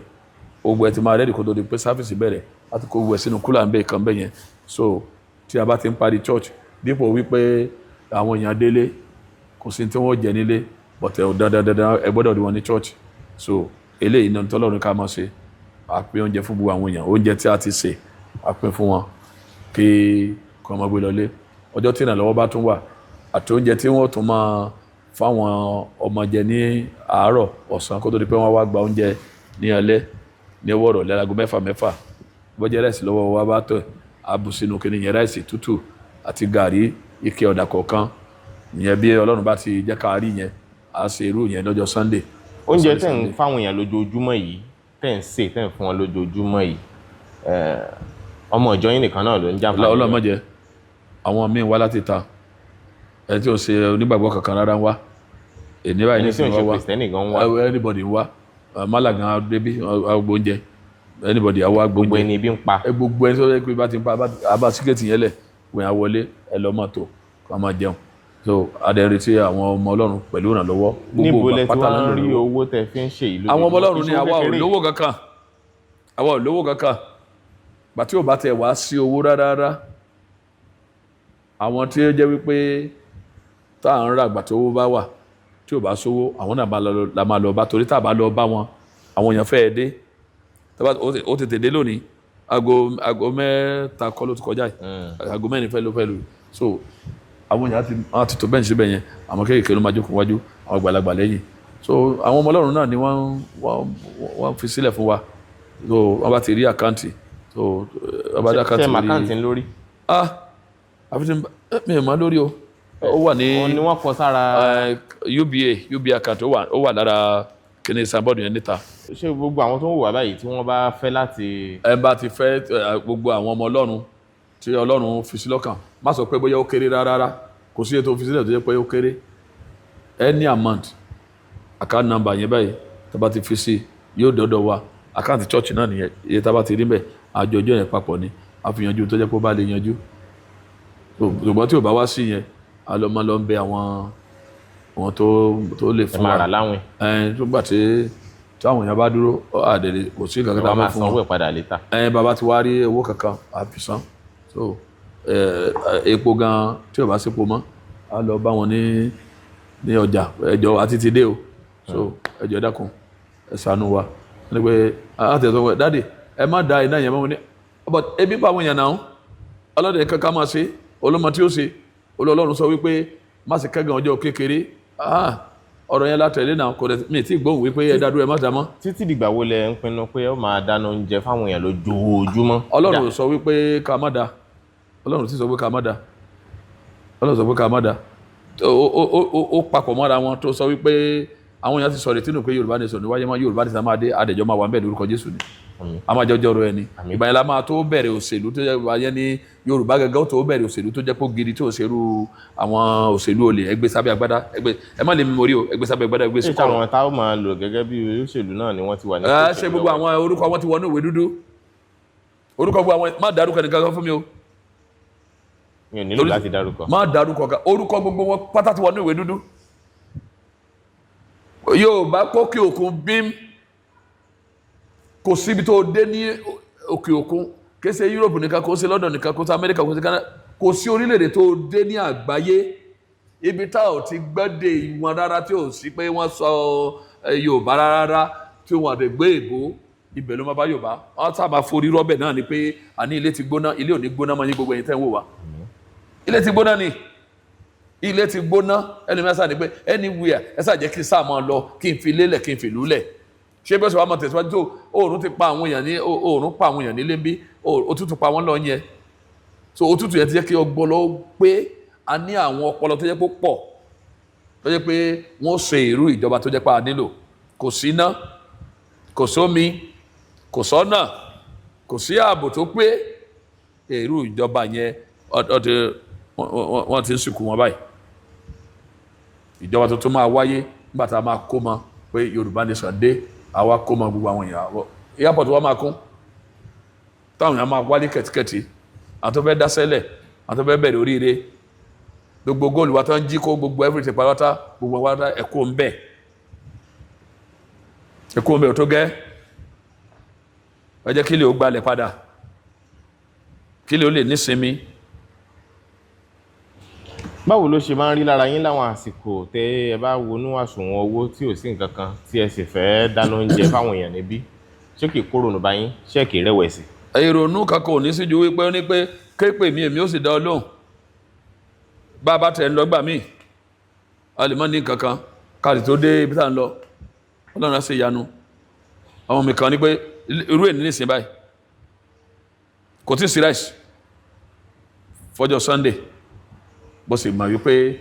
Gbogbo ẹ̀ ti máa ready kó tó di pé service bẹ̀rẹ̀, láti kó gbogbo ẹ̀ sínú cooler ń bẹ̀ kan bẹ̀ yẹn. So tí a bá ti ń parí church, dípò wípé àwọn èèyàn délé, kò sí tí wọ́n jẹ nílé, but ẹ̀ dandan dandan ẹ gbọ́dọ̀ rí wọn ní church. So eléyìí náà tọ́lọ́run ká máa ṣe. A pín oúnjẹ fún gbogbo àwọn èèyàn, oúnjẹ tí a ti sè, a pín fún wọn kí wọ́n máa gbé lọlé. Ọjọ́ tí ìrànlọ́wọ́ bá tún wà, àti oúnjẹ tí wọ́n tún máa fáwọn ọmọ jẹ ní àárọ̀, ọ̀sán, kó tó di pé wọ́n wá gba oúnjẹ ní alẹ́ ní ọwọ́ ìrọ̀lẹ́ aago 6 mẹ́fà. Bọ́jẹ́ ráìsì lọ́wọ́ wa bá tọ̀, a bù sínú kíní yẹn, ráìsì tútù àti gàrí ike ọ̀dà kọ̀ọ̀kan ìyẹn. Bí Ọlọ́run bá ti jẹ́ ká rí yẹn, a ṣe irú yẹn lọ́jọ́ Sunday. Oúnjẹ tẹ̀ ń fáwọn èèyàn lójoojúmọ́ yìí, tẹ̀ ń sè, tẹ̀ ń fún wọn lójoojúmọ́ yìí, ọmọ ìjọ yín nìkan náà ló ń jàǹfààní? Ọlọ́run má jẹ́. Àwọn míín wá láti ta, ẹni tí ò ṣe onígbàgbọ́ kankan rárá ń wá. Èní báyìí Ẹni tí ò ń ṣe nísìnyí wá. Kìrìsìtẹ́nì gan wá? Anybody ń wá. Málà gan débi agbóúnjẹ, anybody àwa Gbogbo gbóúnjẹ. ẹni ibi ń pa. Ẹ gbogbo ẹni tó yẹ pé bá ti ń pa àbá síkẹ́ẹ̀tì yẹn lẹ̀ wọ́n á wọlé, ẹ lọ́ mọ̀ tó kó máa jẹun. So adẹ retí àwọn ọmọ Ọlọ́run pẹ̀lú ìrànlọ́wọ́. Níbo Gbogbo lẹ ìgbà ti pátá wá ló ń ń rí lò. owó tẹ fi ń ṣe ìlú? Àwọn ọmọ Ọlọ́run ni. Àwa ò lówó kankan, àwa ò lówó kankan. Bàtí ò bá tẹ̀ wá sí owó rárá rárá, àwọn tí ó jẹ́ wípé tá à ń rà gbà tí owó bá wà, tí ò bá sówó, àwọn náà la máa lọ bá, torí tá a bá lọ bá wọn, àwọn èèyàn fẹ́ẹ́ dé. Ó tètè dé lónìí, aago 3 kọ́ ló ti kọjá yìí, aago 4 fẹ́ ló fẹ́ lù. So àwọn èèyàn wọ́n ti tó bẹ́ẹ̀ síbẹ̀ yẹn. Àwọn kéékèèké ló máa jókòó wájú, àwọn àgbàlagbà lẹ́yìn. So àwọn ọmọ Ọlọ́run náà ni wọ́n fi sílẹ̀ fún wa. So wọ́n bá ti rí account, so wọ́n bá dá account. Ṣe mọ account ń lórí? Ah, àfi tí mi ò mọ̀ lórí o. Ó wà ní Òun ni wọ́n kọ sára. UBA account, ó wà lára kíní signboard yẹn níta. Ṣé gbogbo àwọn tó ń wò wá báyìí, tí wọ́n bá fẹ́ láti Ẹ bá ti fẹ́, gbogbo àwọn ọmọ Ọlọ́run tí Ọlọ́run fi sí lọ́kàn, má sọ pé bóyá ó kéré rárá rárá. Kò sí ètò fi sílẹ̀ tó jẹ́ pé ó kéré. Any amount, account number yẹn báyìí, tó bá ti fi sí, yóò dọ́dọ̀ wa. Account church náà nìyẹn. Iye tá a bá ti rí bẹ́ẹ̀, àjọ ọjọ́ yẹn papọ̀ ni a fi yanjú, tó jẹ́ pé ó bá lè yanjú. Ṣùgbọ́n tí ò bá wá sí yẹn, a lọ máa lọ ń bẹ àwọn tó lè Ẹ fún máa wa. rà láwìn. Ẹ tó gbà tí Tí àwọn èèyàn bá dúró, àdèlè kò sí nǹkan kan tá Wọ́n a fẹ́ máa fún sanwó wọn. ẹ̀ padà later. Ẹ bàbá ti wá rí owó kankan, a fi san. So epo gan, tí ò bá sípo mọ́, a lọ bá wọn ní ọjà ẹjọ́ àti ti dé o. So ẹjọ́, ẹ dákun, ẹ ṣàánú wa. Wọ́n ní pé a ti sọ pé, "Daddy, ẹ má da iná yẹn mọ́." Wọn ní, but ebi pa àwọn èèyàn náà. Ọlọ́dẹ kankan máa ṣe olómọ tí ó ṣe olú. Ọlọ́run sọ wípé má ṣe kẹ́gàn ọjọ́ kékeré. Ah, ọ̀rọ̀ yẹn látẹ̀lé náà kò dẹ̀ mi tí gbóhùn wípé ẹ dá dúró, ẹ má dá mọ́. Títí dìgbà wo lẹ ń pinnu pé ó máa dáná oúnjẹ fáwọn èèyàn lójoojúmọ́? Ọlọ́run ò sọ wípé ká má da. Ọlọ́run sì sọ pé ká má da. Ọlọ́run sọ pé ká má da. Ó papọ̀ mọ́ra wọn tó sọ wípé àwọn èèyàn ti sọ̀rọ̀ ìtínú pé Yorùbá nation ní wáyé mọ́. Yorùbá nation máa dé, àdẹ̀jọ́ máa wà ń bẹ̀ lórúkọ Jésù ni. A máa jọjọ́ rọ ẹni. Ìgbà yẹn la máa tó bẹ̀rẹ̀ òṣèlú tó jẹ́ ìgbà yẹn ní Yorùbá gẹ́gẹ́ ó tó bẹ̀rẹ̀ òṣèlú tó jẹ́ pé gidi tó òṣèlú àwọn òṣèlú olè ẹgbẹ́ sábẹ́ agbádá ẹgbẹ́ ẹ má lè mímórí o, ẹgbẹ́ sábẹ́ agbádá ẹgbẹ́ Ṣé sùkọ́rọ̀. àwọn táwọn máa lò gẹ́gẹ́ bí olóṣèlú náà ni wọ́n ti wà ní Ẹ ṣe gbogbo àwọn orúkọ wọn ti wọnú ìwé dúdú, orúkọ gbogbo àwọn. Má dárúkọ ẹnìkan kan fún mi o. Mi ò nílò láti dárúkọ. Má dárúkọ kan. Orúkọ gbogbo wọn pátá ti wọnú ìwé dúdú. Yorùbá kókè òkun bím, kò síbi tó dé ní òkè òkun, kìí ṣe Europe nìkan, kò sí London nìkan, kò sí America, kò sí Canada, kò sí orílẹ̀-èdè tó dé ní àgbáyé ibi tá ò ti gbọ́dẹ̀ ìwọ̀n rárá, tí ò sí pé wọ́n sọ Yorùbá rárá, tí wọ́n àdè gbé èbó ibẹ̀ ló máa bá Yorùbá. Wọ́n sábà forí rọ́bẹ̀ náà ni pé àní ilé ti gbóná, ilé ò ní gbóná mọ́ yín. Gbogbo ẹ̀yin tẹ́ ń wò wá, ilé ti gbóná ni, ilé ti gbóná. Ẹni mẹ́sà ni pé anywhere ẹ sáà jẹ́ kí n sáà máa lọ, kí n fi lélẹ̀, kí n fi ìlú lẹ̀. Ṣé bí ó ṣe wá máa tẹ̀síwájú tó oòrùn ti pa àwọn èèyàn ní oòrùn pa àwọn èèyàn nílé ń bí, òtútù pa wọ́n lọ yẹn. So òtútù yẹn ti jẹ́ kí ọpọlọ pé a ní àwọn ọpọlọ tó jẹ́ pé ó pọ̀, tó jẹ́ pé wọ́n ṣe irú ìjọba tó jẹ́ pé a nílò. Kò sí iná, kò sómi, kò sọ́nà, kò sí ààbò tó pé. Irú ìjọba yẹn wọ́n ti ń sìnkú wọn báyìí. Ìjọba tuntun máa wáyé nígbà tá a máa kó mọ pé Yorùbá nation dé. Àwa kó mọ gbogbo àwọn èèyàn, airport wa máa kún, táwọn èèyàn máa wálé kẹ̀tíkẹ̀tí, àwọn tó fẹ́ dásẹ́lẹ̀, àwọn tó fẹ́ bẹ̀rẹ̀ oríire. Gbogbo góòlù wa tó ń jí kó, gbogbo everything pátá, gbogbo wa ẹ̀kọ́ ń bẹ̀, ẹ̀kọ́ ń bẹ̀ tó gẹ́. Ẹ jẹ́ kí lè ó gbalẹ̀ padà, kí lè ó lè nísinmi. Báwo ló ṣe máa ń rí lára yín láwọn àsìkò tẹ ẹ bá wọnú àsùnwọ̀n owó tí ò sí nǹkan kan, tí ẹ sì fẹ́ dáná oúnjẹ fáwọn èèyàn níbí? Ṣé kìí kórònù bá yín? Ṣé kìí rẹ̀wẹ̀sì? Ìrònú kankan ò ní síjú wípé ó ní pé kéèpè mi, èmi ó sì dá ọ lóhùn. Bá a bá tẹ̀ ń lọ gbà míì, a lè má ní nǹkan kan káàdì tó dé ibi tá à ń lọ, Ọlọ́run á ṣe ìyanu. Àwọn mi kan ní pé irú èní nìsín báyìí, kò tí ì sí rice fọjọ́ Sunday. Bó sì mọ̀ wípé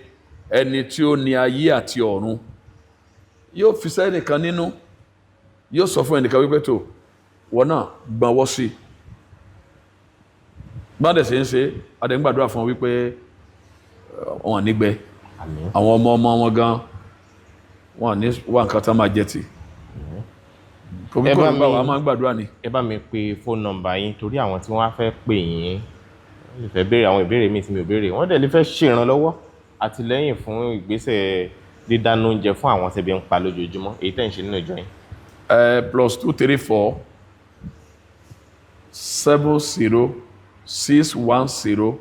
ẹni tí ó ní ayé àti ọ̀run yóò fi sẹ́nìkan nínú, yóò sọ fún ẹnìkan wípé tó wọ́n náà gbọ́nwọ́ sí i. Bá dẹ̀ ṣe ń ṣe adẹ̀ ń gbàdúrà fún wọn wípé wọn nígbẹ́. Àmín. Àwọn ọmọ ọmọ wọn gan wọn ní wà nǹkan tá máa jẹ tì. Kò Ẹ kò bá bá wa mi- máa ń gbàdúrà ni. Ẹ bá mi pe fóònù nọ́mbà yín torí àwọn tí wọ́n á fẹ́ pè yín, wọ́n lè fẹ́ béèrè àwọn ìbéèrè míì tí mi ò béèrè, wọ́n dẹ̀ lè fẹ́ ṣèrànlọ́wọ́ àtìlẹ́yìn fún ìgbésẹ̀ dídáná oúnjẹ fún àwọn tẹ́bi ń pa lójoojúmọ́, èyí tẹ́ ń ṣe nínú ìjọ yín. +234 70 610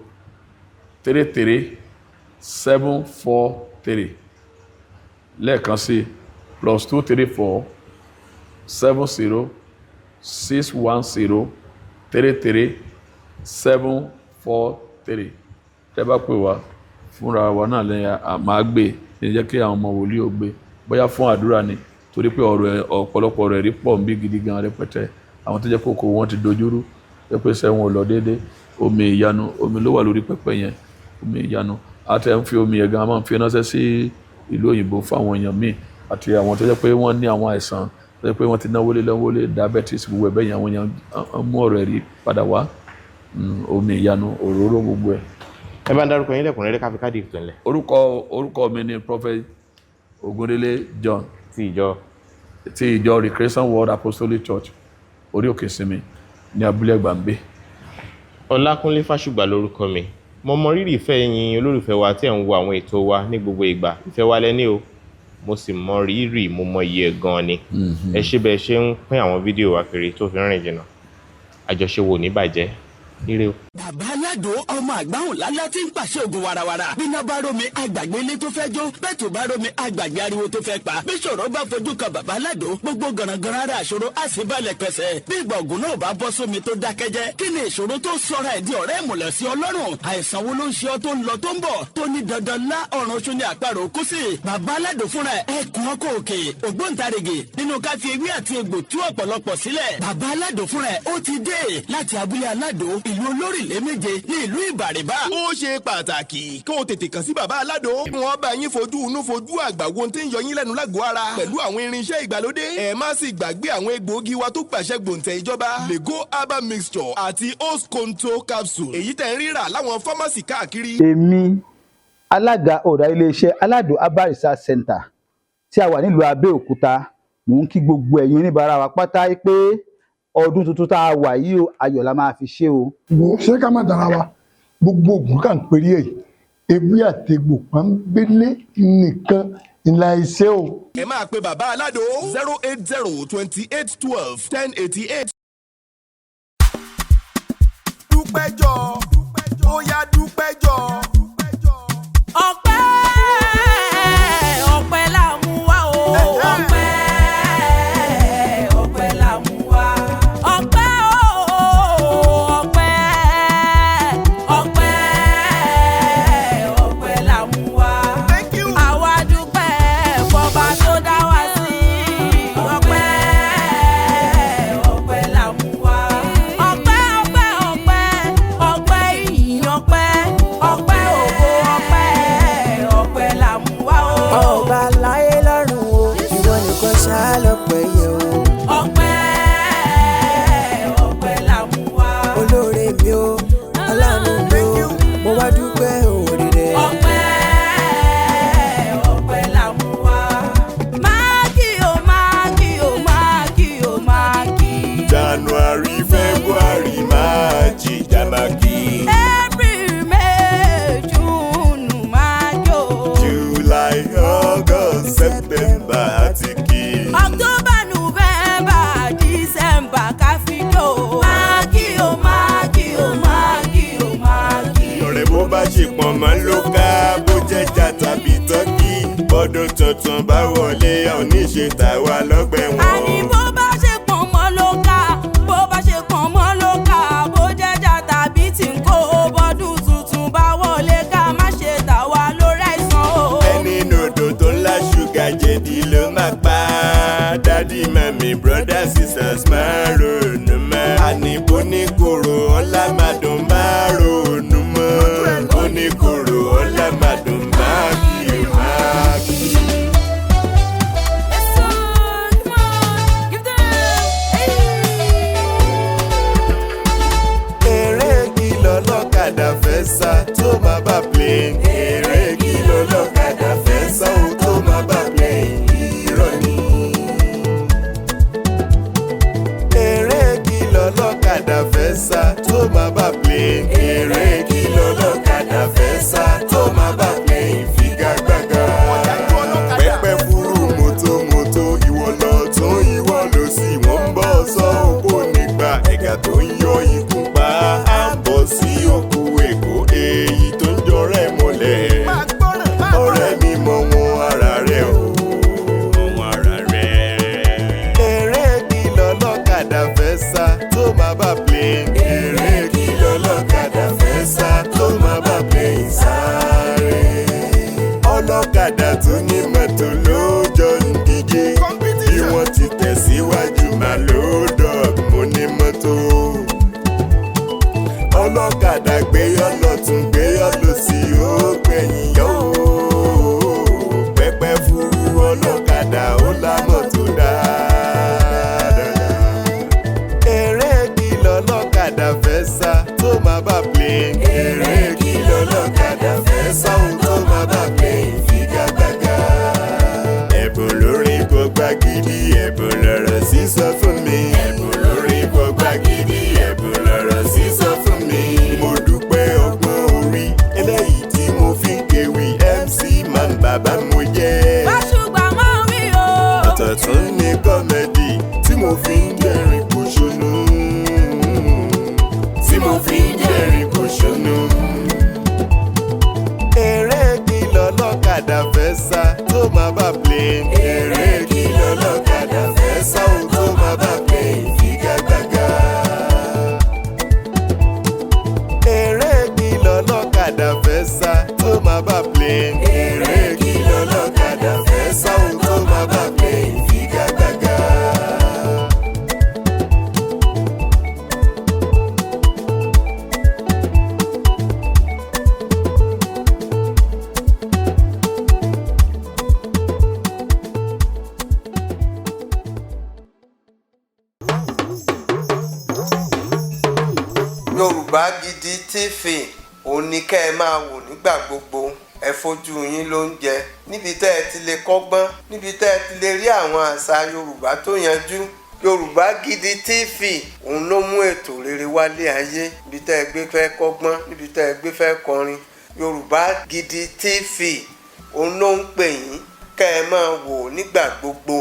33 743. Lẹ́ẹ̀kan sí, +234 70 610 33 743. Tẹ́ bá pè wá fúnra wa náà lẹ́yìn a máa gbé ní jẹ́ kí àwọn ọmọ wòlíì ó gbé, bóyá fún àdúrà ni, torí pé ọ̀rọ̀ ọ̀pọ̀lọpọ̀ ọ̀rọ̀ ẹ̀rí pọ̀ ń bí gidi gan rẹpẹtẹ. Àwọn tó jẹ́ kókó wọn ti dojúrú, jẹ́ pé iṣẹ́ wọn ò lọ déédé. Omi ìyanu, omi ló wà lórí pẹpẹ yẹn, omi ìyanu. Àti ẹ̀ ń fi omi yẹn gan, a máa ń fi ránṣẹ́ sí ìlú òyìnbó fún àwọn èèyàn míì àti àwọn tó jẹ́ pé wọ́n ní àwọn àìsàn tó jẹ́ pé wọ́n ti náwó lé náwó lé, diabetes, gbogbo ẹ̀ bẹ́ẹ̀ yẹn. Àwọn èèyàn ń mú ọ̀rọ̀ ẹ̀rí padà wá. Omi ìyanu, òróró, gbogbo ẹ̀. Ẹ bá ń dárúkọ yín lẹ́kùnrẹ́rẹ́ ká fi káàdì ètò ńlẹ̀. Orúkọ mi ni Prophet Ogundele John. Ti ìjọ? Ti ìjọ Recreation World Apostolic Church, orí òkè sinmi ní abúlé Ẹ̀gbá. Ọlákúnlé Fásùgbà lórúkọ mi. Mo mọ rírì ìfẹ́ yín, olólùfẹ́ wa tí ẹ̀ ń wo àwọn ètò wa ní gbogbo ìgbà. Ìfẹ́ wa lẹ́ní o. Mo sì mọ rírì, mo mọ iye ẹ̀ gan ni. Ẹ ṣé bẹ́ẹ̀ ṣe ń pín àwọn fídíò wa kiri tó fi ń rìn jìnnà. Àjọṣe wo ní bàjẹ́. Ire o. Bàbá Aládò, ọmọ àgbáhùn lálá tí ń pàṣẹ ògùn warawara. Bíná bá rómi, àgbàgbé ilé tó fẹ́ jó. Bẹ́ẹ̀ tó bá rómi, àgbàgbé ariwo tó fẹ́ pa. Bí ṣòro bá fojú kan bàbá Aládò, gbogbo gànàgànà ara àṣòro á sì balẹ̀ pẹ̀sẹ̀. Bí ìgbà ògùn náà bá bọ́ sómi tó dákẹ́jẹ́, kí ni ìṣòro tó sọra ẹ̀ di ọ̀rẹ́ ìmùlẹ̀ sí Ọlọ́run? Àìsàn wo ló ń ṣe ọ́ tó ń lọ tó ń bọ̀, tó ní dandan lá ọ̀run oṣù ní àparò kú sí? Bàbá Aládò fúnra ẹ̀ ẹkùn ọkọ̀ òkè, ògbóǹtarìgì nínú ká fi ewé àti egbò tú ọ̀pọ̀lọpọ̀ sílẹ̀. Bàbá Aládò fúnra ẹ̀ ó ti dé láti abúlé Aládò, ìlú olórílẹ̀ méje ní ìlú Ìbàrìbà. Ó ṣe pàtàkì kó o tètè kàn sí bàbá Aládò. Wọ́n bá yín fojú inú fojú àgbà wo tí ń yọ yín lẹ́nu lágọ̀ọ́ ara pẹ̀lú àwọn irinṣẹ́ ìgbàlódé. Ẹ má sì gbàgbé àwọn egbòogi wa tó gbàṣẹ gbòǹtẹ̀ ìjọba, Lego herbal mixture àti Osconto capsule, èyí tẹ̀ ń rírà láwọn fámásì káàkiri. Èmi, alága ọ̀dà iléeṣẹ́ Aládò Herbal Research Center tí a wà nílùú Abẹ́òkúta, mò ń kí gbogbo ẹ̀yin oníbàárà wa pátá pé ọdún tuntun tá a wà yìí o, ayọ̀ la máa fi ṣe o. Wo, ṣé ká má dara wa, gbogbo oògùn kà ń perí ẹ̀, ewé àtegbò pọ́nbélé nìkan ńlá iṣẹ́ o. Ẹ máa pe bàbá Aládò 08028121088. Dúpẹ́jọ́, ó yá, dúpẹ́jọ́. Ọpẹ́, ọpẹ́ là mú wá o. Ọpẹ́, ọpẹ́ là mú wá. Ọpẹ́ o, ọpẹ́, ọpẹ́, ọpẹ́ là mú wá. Thank you. Àwa dúpẹ́ fọba tó dá wa sí. Ọpẹ́, ọpẹ́ là mú wá. Ọpẹ́, ọpẹ́, ọpẹ́, ọpẹ́ ìyìn, ọpẹ́, ọpẹ́ ògo, ọpẹ́, ọpẹ́ là mú wá o. Ọba láyé lọ́run o, ìwọ nìkan ṣáá lọ́pẹ́ yẹ o. Ọpẹ́, ọpẹ́ là mú wá. Olóore mi o, aláàánú mi o, mo wá dúpẹ́ òòrè rẹ. Ọpẹ́, ọpẹ́ là mú wá. Máàkì o, máàkì o, máàkì o, máàkì. January, February, March, Jamaki. April, May, June, máàkì o. July, August, September àti kí. October, November, December, káfíńdò. Máàkì o, máàkì o, máàkì o, máàkì. Ọ̀rẹ́, bó bá ṣe pọ̀n mọ́ ló ká, bó jẹ́jà tàbí tọ́kì. Bọ́dún tuntun bá wọlé, oníṣe tàwa lọ́gbẹ̀ wọn. Àní bó bá ṣe pọ̀n mọ́ ló ká, bó bá ṣe pọ̀n mọ́ ló ká, bó jẹ́jà tàbí tí ń kó, bọ́dún tuntun bá wọlé, ká má ṣe tà wá lórí àìsàn o. Ẹni nòdò tó ńlá ṣúgà jẹ̀dí ló máa pa á. Daddy, mummy, brother, sisters, máa ronú mọ́. Àní bó ní koro ọlá máa dùn, máa ronú mọ́. Bó ní koro ọlá máa dùn, máa kí o máa kí. Yes, sir. Come on, give them. Hey. Eré kìlọ̀ lọ́kadà fẹ́ sá tó máa bá plane. Eré kìlọ̀ lọ́kadà fẹ́ sá ó tó máa bá plane. Irọ́ ni. Eré kìlọ̀ lọ́kadà fẹ́ sá tó máa bá plane. Eré kìlọ̀ lọ́kadà fẹ́ sá tó máa bá plane. Figagbága. Pẹ́pẹ́ fúru mọ́tòmọ́tò, ìwọ lọ tún ìwọ lọ sí, wọ́n ń bọ̀ sọ òpó nígbà ẹ̀gà tó ń yọ ikú pa á ń bọ̀ sí òkú Èkó, èyí tó ń jọrẹ́ mọ́lẹ̀. Ọ̀rẹ́ mi, mọ wọn ara rẹ̀ o, mọ wọn ara rẹ̀. Eré kìlọ̀ lọ́kadà fẹ́ sá tó máa bá plane. Eré kìlọ̀ lọ́kadà fẹ́ sá tó máa bá plane sáré. Ọlọ́kadà tó ní mọ́tò ló jọ ń díje. Bí wọ́n ti tẹ̀síwájú máa ló dọ̀g mo ní mọ́tò. Ọlọ́kadà gbé yọ lọ́tún, gbé yọ lọ́sì, ó gbẹ̀yìn yọ ó. Pẹ́pẹ́ fúru ọlọ́kadà ó lámọ̀ tó dáadáa. Eré kìlọ̀ lọ́kadà fẹ́ sá tó máa bá plane. Eré kìlọ̀ lọ́kadà fẹ́ sá ó tó máa bá plane figagbága. Ẹ̀bùn lórí kò gbá gidi, ẹ̀bùn lọ̀rọ̀ sísọ fún mi. Ẹ̀bùn lórí kò gbá gidi, ẹ̀bùn lọ̀rọ̀ sísọ fún mi. Mo dúpẹ́ ọgbọ́n orí eléyìí tí mo fi ń kéwì, MC Man, bàbá mo jẹ́. Báṣubà. TV òun ni kẹ́ ẹ máa wò nígbà gbogbo. Ẹ fojú yín ló ń jẹ níbi tẹ́ ẹ ti lè kọ́gbọ́n, níbi tẹ́ ẹ ti lè rí àwọn àṣà Yorùbá tó yanjú. Yorùbá Gidi TV, òun ló mú ètò rere wálé ayé. Níbi tẹ́ ẹ gbé fẹ́ kọ́gbọ́n, níbi tẹ́ ẹ gbé fẹ́ kọrin, Yorùbá Gidi TV, òun ló ń pè yín kẹ́ ẹ máa wò nígbà gbogbo.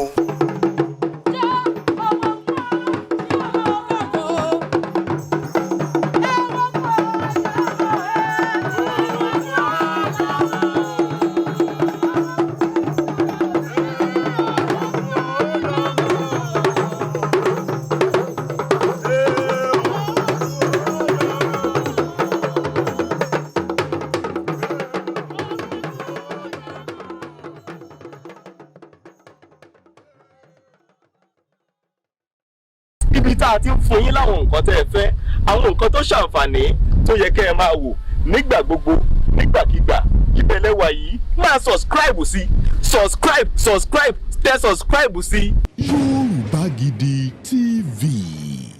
Ibi tá a ti ń fún yín láwọn nǹkan tẹ́ ẹ fẹ́, àwọn nǹkan tó ṣàǹfààní tó yẹ kẹ́ ẹ máa wò nígbà gbogbo, nígbàkigbà, ibẹ̀ lẹ wà yìí. Máa subscribe sí, subscribe, subscribe, tẹ subscribe sí. Yorùbá Gidi.